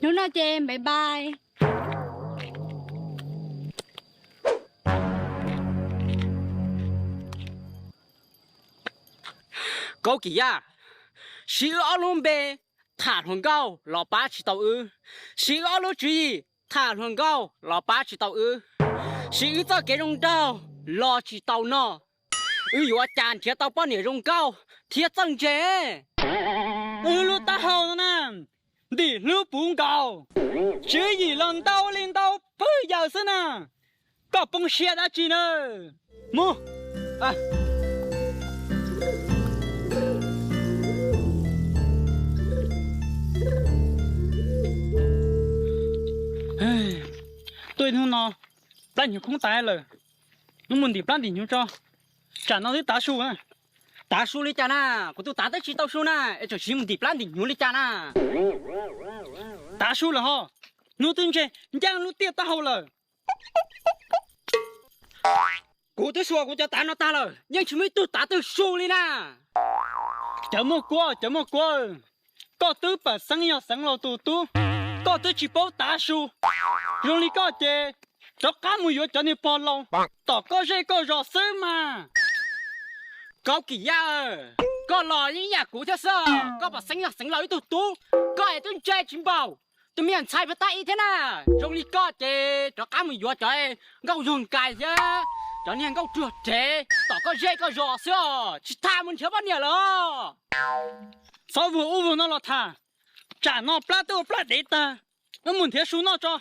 Hnub no ces bye bye. Kaub Kim Yaj, siv wb ob lub npe tham hluas nkauj los pab tsis tau wb, siv wb ob lub tswv yim tham hluas nkauj los pab tsis tau wb, siv wb txoj kev zoo nraug los tsis tau noj. Wb yuav ua cas nrhiav tau poj niam zoo nkauj thiab txawj ntse? Wb lub taub hau no na, ntim hlub puv nkaus, tswv yim los ntau li ntau pwg yaws xwb na. Koj poob siab dab tsi na? Mus. Tuaj hnub no plab hnyuv khoob tas lawm, wb mus ntim plab ntim hnyuv tso, tsam no twb tav su. Tav su li cas na? Kuv tus tav twb tsis tau su na, es tseem siv mus ntim plab ntim hnyuv li cas na? Tav su lawm ho, hnub twb ntseg ncaj lub tiaj taub hau lawm. Kuv twb suas kuv cov tav no tag lawm, yeej tsis muaj ib tug tav twg su li na. Cov muaj kuab, cov muaj kuab, koj twb pam xeeb yog xeev laus tus tub, koj twb tsis paub tav su. Zoo li koj ces rov qab mus yuav cov niag pog laus tom koj zej koj zos xwb mas. Kaub Kim Yaj, koj los yeej ib yam kuv thiab xwb, koj pam xeeb yog xeev laus ib tug tub, koj es twb ntse tsis npaum tus me nyuam ntxhais pag tab ib thiab na. Zoo li koj ces rov qab mus yuav cov nkauj zog nkais thiab cov niag nkauj ruam rev tom koj zej koj zos xwb os, tsis tas mus nrhiav poj niam lawm. Txhob vuag ub vuag no los tham, tsam no plab twb ua plab dev tag, wb mus nrhiav su noj tso.